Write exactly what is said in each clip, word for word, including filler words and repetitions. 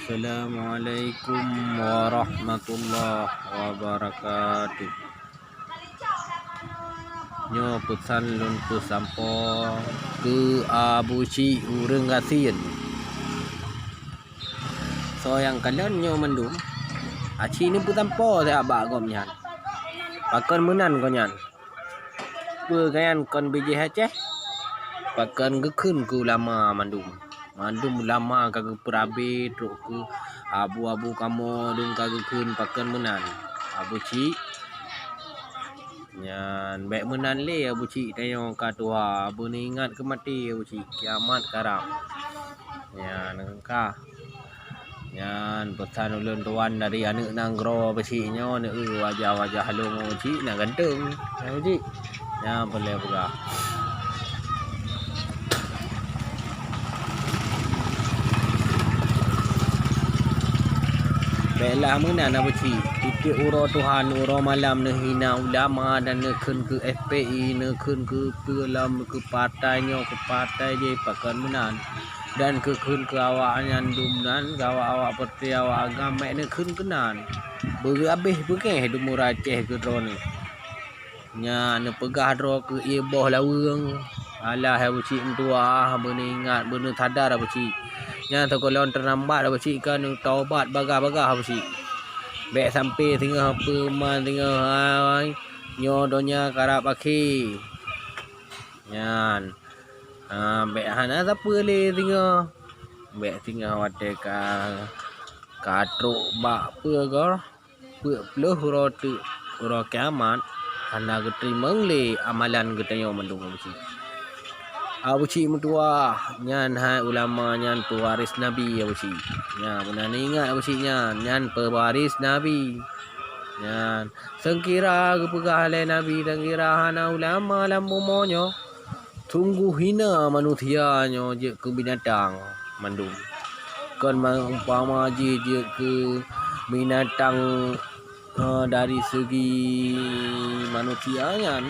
Assalamualaikum warahmatullahi wabarakatuh. Nyoe peusan lôn peusampoe keu Abu Syik ureuëng gasien. Soe nyang kalon nyoe mandum, aci neupeusampoe siat bak gobnyan. Pakon meunan gobnyan? Peue gobnyan kon bijéh Aceh? Pakon geukheun keu ulama mandum? Mandum ulama ka geupeurabé trok keu abu-abu kamoe dum ka geukheun pakon meunan. Abu Syik, nyan bék meunan lé Abu Syik, tanyoe ka tuha, beuneuingat keu maté Abu Syik, kiamat karab. Nyan ka. Nyan peusan ulôn tuan dari aneuëk nanggroe Abu Syik nyoe, neu wajah-wajah lôn Abu Syik na ganteng. Nyan Abu Syik. Nyan peureulée peugah. Baiklah meunan Abu Syik. Tieb-tieb uroe Tuhan, uroe malam neuhina ulama dan neukheun keu F P I, neukheun keu peue lom keu partai nyoe, keu partai jih, pakon meunan. Dan keu kheun keu awaknyan dum nan, keu awak-awak peureuté awak agam, bék neukheun keunan. Beureuabéh beungéh dum ureuëng Aceh keu droeneuh. Nyan neupeugah droe keu ié boh laweueng. Alah Abu Syik meutuwah, beuneuingat, beuneusadar Abu Syik. Nyan teukeulon teulambat Abu Syik, ka neutaubat bagah-bagah Abu Syik. Bék sampoe singoh peuma singoh hai, nyoe donya karab akhé. Nyan. Ha, bék hana sapeue lé singoh. Bék singoh watée ka, ka trok bak peue goh, peuet ploh uroe teuk uroe kiamat, hana geuteurimong lé amalan geutanyoe mandum Abu Syik. Abu Syik meutuwah, nyan hai ulama nyan peuwaris Nabi Abu Syik. Nyan meunan ingat Abu Syik nyan, nyan peuwaris Nabi. Nyan seukira geupeugah lé Nabi, seukira hana ulama lam bumoe nyoe, sunggoh hina manusia nyoe jeuet keu binatang mandum. Kon ma-, umpama jih jeuet keu binatang, eh, dari segi manusia nyan,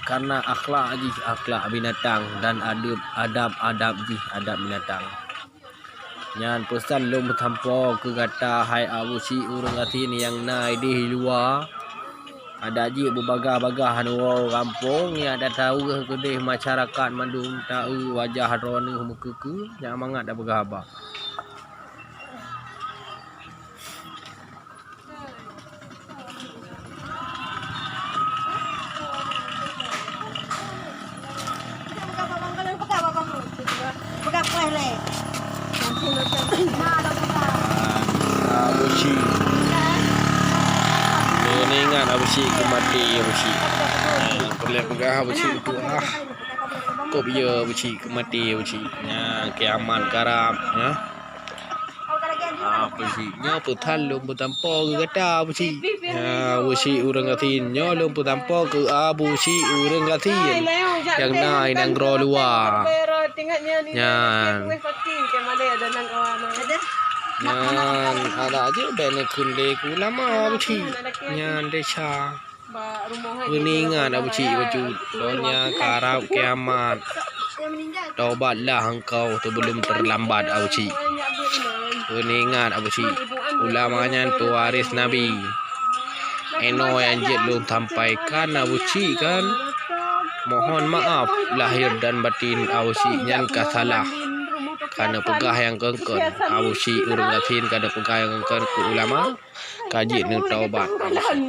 karena akhlak jih akhlak binatang dan adab, adab-adab jih adab binatang. Nyan peusan lôn peusampoe keu gata hai Abu Syik ureuëng gasien nyang na idéh luwa. Adak jih beubagah-bagah nyoe gampông nyang tataweuh keudeh masyarakat mandum taeu wajah droeneuh meukeue-keue nyang mangat tapeugah haba. Abu Syik. Meunyoe ingat Abu Syik keu maté Abu Syik. Peureulée peugah Abu Syik tu ah. Kop ye Abu Syik keu maté Abu Syik. Nyan kiamat karab, ya. Abu Syik, nyoe peusan lôn peusampoe keu gata Abu Syik. Nyan Abu Syik ureuëng gasien, nyoe lôn peusampoe keu Abu Syik ureuëng gasien nyang na i nanggroe luwa. Nyan. Nyan, adak jih bék neukheun lé keu ulama Abu Syik. Nyan desya. Beuneuingat Abu Syik bacut, donya karab kiamat. Taubatlah engkau sebelum terlambat Abu Syik. Beuneuingat Abu Syik, ulama nyan peuwaris Nabi. Inoe nyang jeuet lôn sampaikan Abu Syik kan. Mohon maaf lahir dan batin Abu Syik nyan ka salah. Ka neupeugah nyang kon-kon, Abu Syik ureuëng gasien ka neupeugah nyang kon-kon keu ulama. Ka jeuet neutaubat Abu Syik.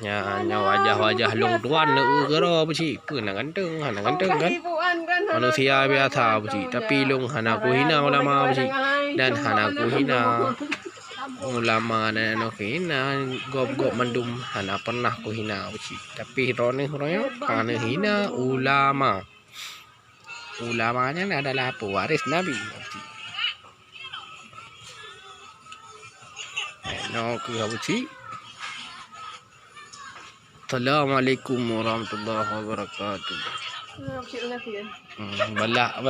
Nyan, nyoe wajah-wajah lôn tuan neu keudroe Abu Syik. Peue na ganteng, hana ganteng kan? Manusia biasa Abu Syik, tapi lôn hana kuhina ulama Abu Syik. Dan hana kuhina ulama dan hana kuhina gob-gob mandum, hana pernah kuhina Abu Syik. Tapi droeneuh, droeneuh ka neuhina ulama. Ulama nyan adalah pewaris Nabi. Eh, nyoe keuh Abu Syik. Assalamualaikum warahmatullahi wabarakatuh. Hmm, balah, balah.